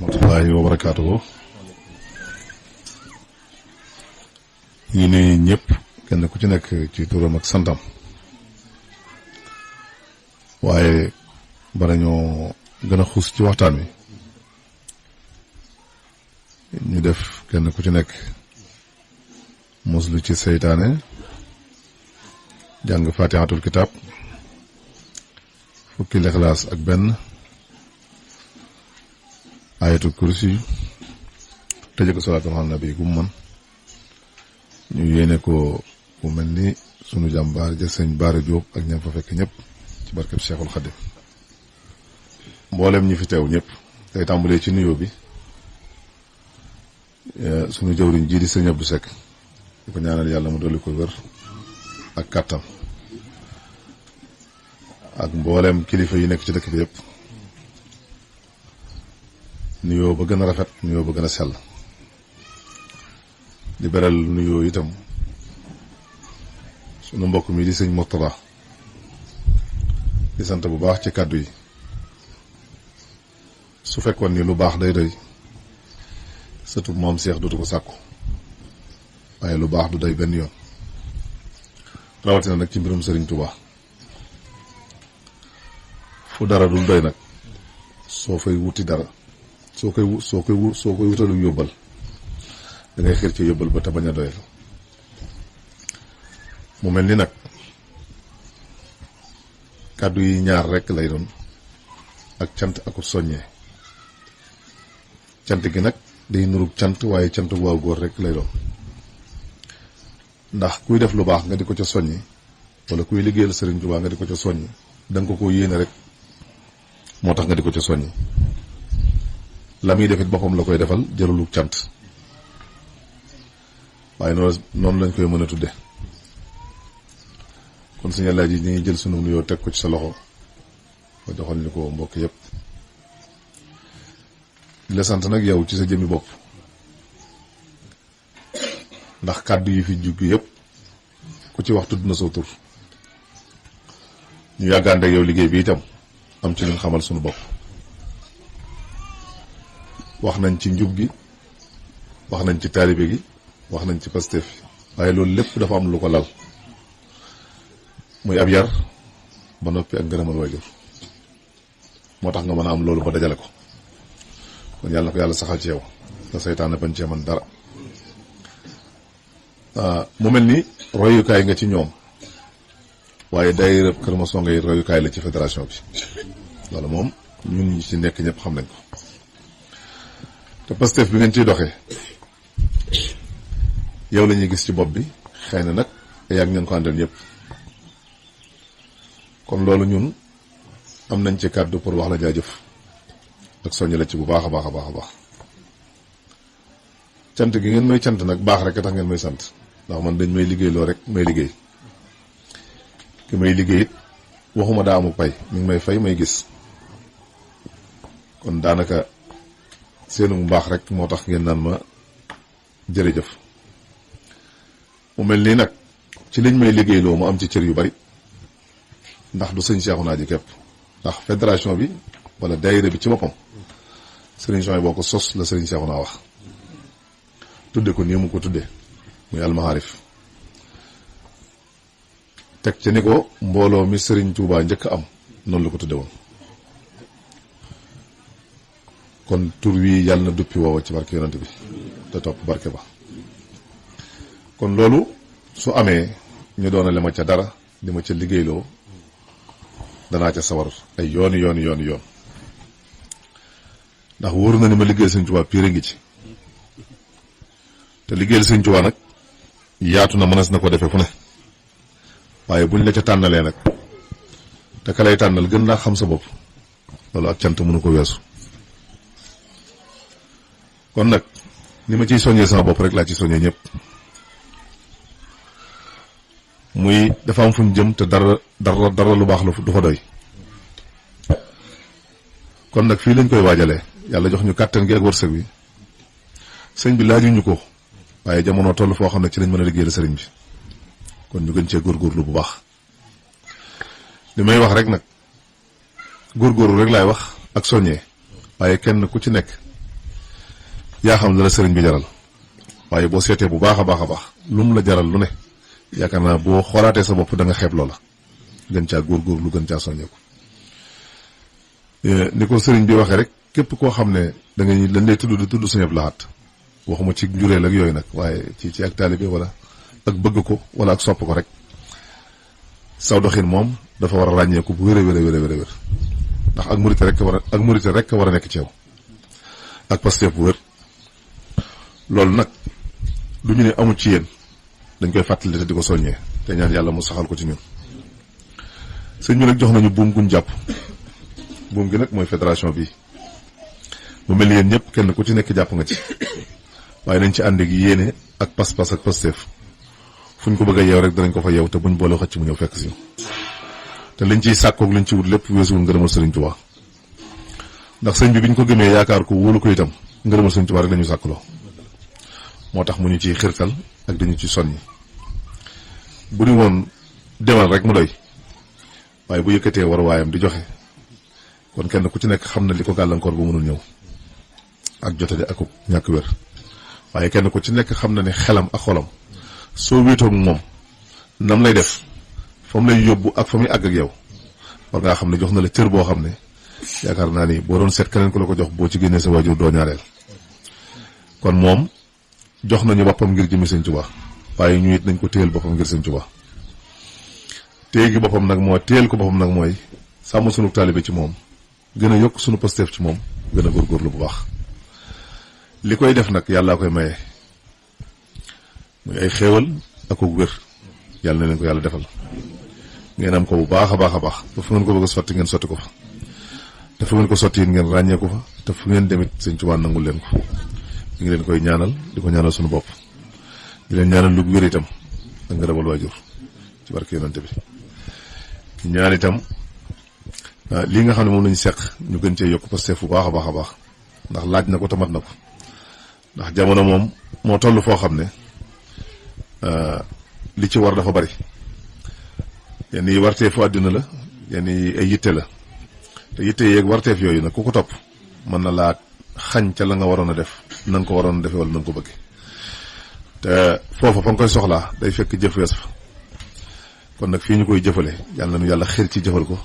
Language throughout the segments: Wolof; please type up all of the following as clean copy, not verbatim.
rahmatullahi wa barakaatuhu. ñu nuyu ñëpp kenn ku ci nekk ci turam ak santam waaye bala ñoo gën a xuus ci waxtaan wi ñu def kenn ku ci nekk muslu ci seytaane jàng fatihatul kitab fukki lixlaas ak benn ayatul kursi tëje ko salaatu ala nabi gu man ñu yéene ko bu mel ni sunu jàmbaar ja sëñ Baara Jóob ak ñam fa fekk ñëpp ci barkeb Cheikhul Khadim mboolem ñi fi teew ñëpp tey tàmbalee ci nuyoo bi sunu jëwriñ ji di sëñ Abdou Seck di ko ñaanal yàlla mu dolli ko wér ak kàttan ak mboolem kilifa yi nekk ci dëkk bi yëpp nuyoo ba gën a rafet nuyoo ba gën a sell di beral nuyoo itam sunu mbokk mi di sëñ Mourtada di sant bu baax ci kàddu yi su fekkoon ni lu baax day doy sëtu moom Seex dootu ko sàkku waaye lu baax du doy benn yoon rawatina nag ci mbirum Sëriñ Tuubaa fu dara dul doy nag soo fay wuti dara soo koy wutalu yóbbal da ngay xir ci yóbbal ba te bañ a doyal mu mel ni nag kàddu yi ñaar rekk lay doon ak cant ak soññee cant gi nag day nurug cant waaye cant waaw góor rekk lay doon ndax kuy def lu baax nga di ko ca soññi wala kuy liggéeyal Sëriñ Tuubaa nga di ko ca soññi danga ko yéene rek moo tax nga di ko ca soññi la muy defit boppam la koy defal jërulug cant waaye noonu lañ koy mën a tudde kon suñu laaj yi ñu ngi jël sunu nuyoo teg ko ci sa loxo nga joxal ñu ko mbokk yépp di la sant nag yow ci sa jëmmi bopp ndax kàddu yi fi jugg yépp ku ci wax tudd na soo tur ñu yàggaande ak yow liggéey bi itam am ci luñ xamal sunu bopp wax nañ ci njub gi wax nañ ci taalibe gi wax nañ ci Pastef waaye loolu lépp dafa am lu ko lal muy ab yar ba noppi ak ngërëmal waajur moo tax nga mën a am loolu ba dajale ko kon yàlla na ko yàlla saxal ci yow te seytaane bañ cee man dara mu mel ni royukaay nga ci ñoom waaye daayira Kër Masonga yi royukaay la ci fédération bi loolu moom ñun ñi ci nekk ñëpp xam nañ ko te Pastef bi ngeen ciy doxee yow la ñuy gis ci bopp bi xëy na nag yàgg ngeen ko àndal ñëpp kon loolu ñun am nañ ci kàddu pour wax la jaajëf ak soññ la ci bu baax a baax a baax a baax cant gi ngeen may cant nag baax rek a tax ngeen may sant ndax man dañ may liggéeyloo rek may liggéey ki may liggéey it waxuma daa amuk pay mi ngi may fay may gis kon daanaka seenu mbaax rek moo tax ngeen naan ma jërëjëf mu mel nii nag ci liñ may liggéeyloo mu am ci cër yu bari ndax du sëñ Seexuna ji képp ndax fédération bi wala daayira bi ci boppam sëriñ Soy boo ko sos la sëriñ Seexuna wax tudde ko nii mu ko tudde muy almaharif teg ca ni ko mbooloo mi sëriñ Tuubaa njëkk am noonu la ko tudde woon kon tur wi yàlla na duppi woowa ci barke yonante bi te topp barke ba kon loolu su amee ñu doonale ma ca dara di ma ca liggéeyloo danaa ca sawar ay yooni ndax wóoru na ni ma liggéeyal sëñ Tuubaa piire ngi ci te liggéeyal sëñ Tuubaa nag yaatu na mënees na ko defee fu ne waaye buñ la ca tànnalee nag te ka lay tànnal gën laa xam sa bopp loolu ak cant mënu ko weesu kon nag ni ma ciy soññee sama bopp rek laa ci soññee ñëpp muy dafa am fuñ jëm te dara lu baax du fa doy kon nag fii lañ koy waajalee yàlla jox ñu kàttan gi ak wërsëg bi sëñ bi laajuñu ko waaye jamono toll foo xam ne ci lañ mën a liggéeyal sëriñ bi kon ñu gën cee góorgóorlu bu baax li may wax rek nag góorgóorlu rek laay wax ak soññee waaye kenn ku ci nekk yaa xam la la sëriñ bi jaral waaye boo seetee bu baax a baax lu mu la jaral lu ne yaakaar naa boo xoolaatee sa bopp da nga xeeb loola gën caa góorgóorlu gën caa soññeeku. ni ko sëriñ bi waxee rek képp koo xam ne da nga dañ lay tudd di tudd Sëriñ Abdou Lahad waxuma ci njureel ak yooyu nag waaye ci ak taalibe wala ak bëgg ko wala ak sopp ko rek saw doxin moom dafa war a ràññeeku bu wér a wér ndax ak murite rek war a nekk ci yow ak Pastef bu wér. loolu nag du ñu ne amul ci yéen dañ koy fàttali te di ko soññee te ñaan yàlla mu saxal ko ci ñun. sëñ bi nag jox nañu buum guñ jàpp buum gi nag mooy fédération bi mu mel ni yéen ñëpp kenn ku ci nekk jàpp nga ci waaye nañ ci ànd ak yéene ak pas-pas ak Pastef fu ñu ko bëgg a yeew rek danañ ko fa yeew te buñ boole xëcc mu ñëw fekk si te liñ ciy sàkkoog liñ ci wut lépp weesuwul ngërëmal Sëriñ Tuubaa ndax sëñ bi biñ ko gëmee yaakaar ko wóolu ko itam ngërëmal Sëriñ Tuubaa rek lañu sàkkloo moo tax mu ñu ciy xirtal ak dañu ci soññi bu ñu woon demal rek mu doy waaye bu yëkkatee war waayam di joxe kon kenn ku ci nekk xam na li ko gàllankoor bu mënul ñëw ak jotade ak ñàkk wér waaye kenn ku ci nekk xam na ne xelam ak xolam soo wéetoog moom nam lay def fa mu lay yóbbu ak fa muy àgg ak yow war ngaa xam ne jox na la cër boo xam ne yaakaar naa ni boo doon seet keneen ku la ko jox boo ci génnee sa waajur doo ñaareel kon moom jox nañu boppam ngir jëmi Sëñ Tuubaa waaye ñu it nañ ko téyel boppam ngir Sëñ Tuubaa téye gi boppam nag moo téyel ko boppam nag mooy sàmm sunu taalibe ci moom gën a yokk sunu Pastef ci moom gën a góorgóorlu bu baax li koy def nag yàllaa koy maye muy ay xéewal ak ko wér yàlla na leen ko yàlla defal ngeen am ko bu baax a baax ba fu ngeen ko bëgg a sotti ngeen sotti ko fa te fu ngeen ko sotti it ngeen ràññee ko fa te fu ngeen demit Sëñ Tuubaa nangul leen ko ñu ngi leen koy ñaanal di ko ñaanal sunu bopp di leen ñaanal lu wér itam ak ngërëmal waajur ci barke yonante bi ñaan itam lii nga xam ne moom lañu seq ñu gën cee yokk Pastef bu baax a baax ndax laaj na ko tamat na ko ndax jamono moom moo toll foo xam ne li ci war dafa bari yenn yi warteefu àddina la yenn yi ay yitte la te yitte yeeg warteef yooyu nag ku ko topp mën na laa xañ ca la nga waroon a def na nga ko waroon a defee wala na nga ko bëgg te foofa fa nga koy soxlaa day fekk jëf wees fa kon nag fii ñu koy jëfale yàlla nañu yàlla xir ci jëfal ko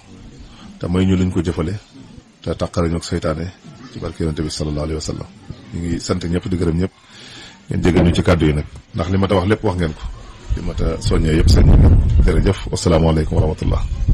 te may ñu luñ ko jëfale te tàqarañu ak seytaane ci barke yonent bi sallallahu alayhi wa sallam ñu ngi sant ñëpp di gërëm ñëpp ngeen jégal ñu ci kàddu yi nag ndax li ma ta wax lépp wax ngeen ko li ma ta soññee yëpp sañ ngeen jërëjëf wasalaamaaleykum wa rahmatullah